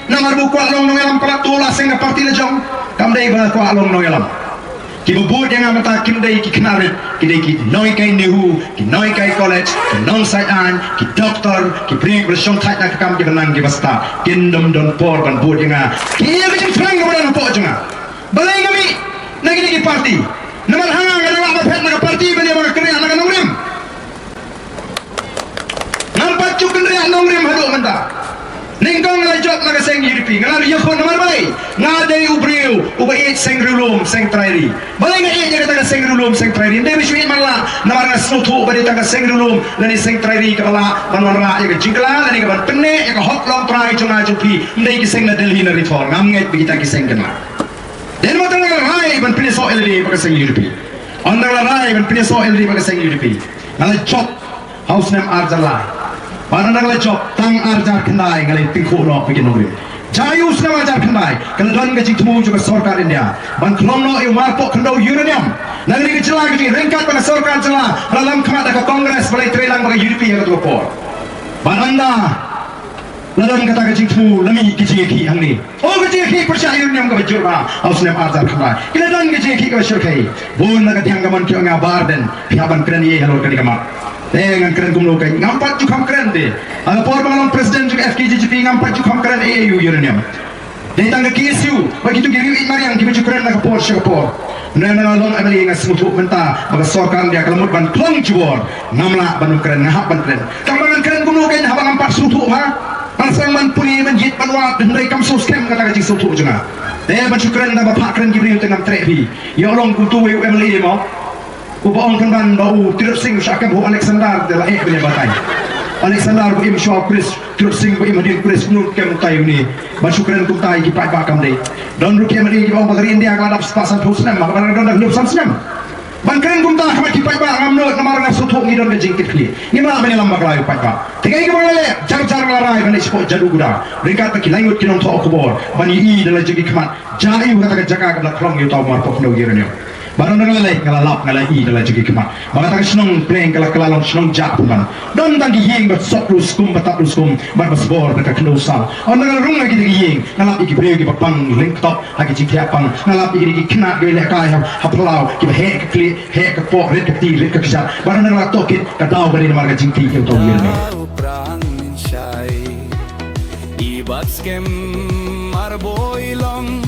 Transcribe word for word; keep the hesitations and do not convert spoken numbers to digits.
Namar ba u kwah long nongïalam palat, to la seng ka party la jong. Kam dei ba kwah long nongïalam. Kiba bud ïa nga mynta kim dei ki khynnah rit, ki dei ki nonghikai NEHU, ki nonghikai college, ki nongsait aiñ, ki doktor, ki briew kiba shong thait na ka kam, kiba nang kiba stad. Kin ym don por ban bud ïa nga. Ki ïa ka jingthrang kaba don hapoh jong nga. Balei nga mih na kine ki party? Namar ha nga, nga dang lah ban phet na ka party ban ïa ba nga kynriah na ka nongrim. Ngam pat ju kynriah nongrim haduh mynta. Nyngkong nga la jop na ka seng UDP, nga la ïakhun namar balei? Nga dei u briew uba ïeit seng riewlum seng trai ri. Balei nga ïeit ïa kata ka seng riewlum seng trai ri? Ym dei ba shu ïeit man la, namar nga sngewthuh ba dei tang ka seng riewlum lane seng trai ri kaba lah ban wanrah ïa ka jingkylla lane ka ban pynneh ïa ka hok longtrai jong nga jong phi. Ym dei ki seng na Delhi na Raithor, ngam ngeit ba kita ki seng kin lah. Dei namar kata nga la rai ban pynïasoh ïalade bad ka seng UDP. Ynda nga la rai ban pynïasoh ïalade bad ka seng UDP, nga la jop ha u snem ar hajar lai. Bad ynda nga la jop, tang ar hajar khyndai nga la ïatyngkhuh noh bad ki nongrim. Jia ïa u snem ar hajar khyndai, ka la don ka jingthmu jong ka sorkar India ban khlong noh ïa u marpoh khyndew uranium na kane ka jylla ka jong ngi, ryngkat bad ka sorkar jylla, la lam khmat da ka Congress ba la ïatrei lang bad ka UDP ha kata ka por. Bad ynda la don kata ka jingthmu, la mih ki jingïakhih hangne. Oh, ka jingïakhih pyrshah uranium kaba jur bha ha u snem ar hajar khyndai. Ki la don ka jingïakhih kaba shyrkhei. Bun na ka thiang ka mon ki ong ïa Bah Ardent, phi hap ban kren ei ei halor kane ka mat. Te ngan kren kumno kein, ngam pat ju kham kren te. Ha ka por ba nga long president jong ka FKJGP, ngam pat ju kham kren ei ei ïa u uranium. Dei tang ka KSU bad kito ki riew ïeit mariang kiba ju kren na ka por sha ka por. Hynrei ynda nga long MLA nga sngewthuh mynta ba ka sorkar India ka la mut ban khlong jubor, ngam lah ban ym kren, nga hap ban kren. Tang ba ngan kren kumno kein haba ngam pat sngewthuh bha? Nga sdang ban pule, ban ïeit, ban wad, hynrei kam sngewskhem kata ka jingsngewthuh jong nga. Te ban shu kren tang ba phah kren ki briew te ngam treh phi. Ïoh long kum utu uwei u MLA mo, uba ong pynban ba u Tirot Sing u shah kem ha u Alexander, te la eh ban ïa batai. Alexander ba im shuwa u Khrist, Tirot Sing ba im hadien u Khrist, kumno kem utai une? Ban shu kren kumta ïa ki paidbah kam dei. Don ruh ki MLA kiba ong ba ka ri India ka la dap spah sanphew snem, ma ka ban don da hynñiewphew san snem. Ban kren kumta ha khmat ki paidbah ngam nud, namar nga sngewthuh ngi don ka jingkitkhlieh. Ngim lah ban ïalam bakla ïa u paidbah. Te kaei kaba nga la leh? Jar jar nga la rai ban leit shapoh Jaduguda ryngkat bad ki lai ngut ki nongthoh khubor ban ïohi da la jong ki khmat. Jia ïa u kata ka jaka kaba la khlong ïa uta u marpoh khyndew uranium. Bad ynda nga la leit, nga la lap, nga la ïohi da la jong ki khmat ba kata ka shnong Pleng ka la, ka la long shnong jah pynban. Don tang ki ïing ba sop lu skum, ba tap lu skum, bad ba sbor da ka khyndew saw. Ynda nga la rung ha kita ki ïing, nga lap ïa ki briew kiba pang lyngkot ha ki jingthiah pang. Nga lap ïa ki khynnah kiba ïalehkai ha, ha phyllaw, kiba heh ka khlieh, heh ka kpoh, rit ka kti, rit ka kjat. Bad ynda nga la tohkit, ka daw ka dei namar ka jingtih ïa uta u ïing. Dau prang shai. I bat skhem ar boi long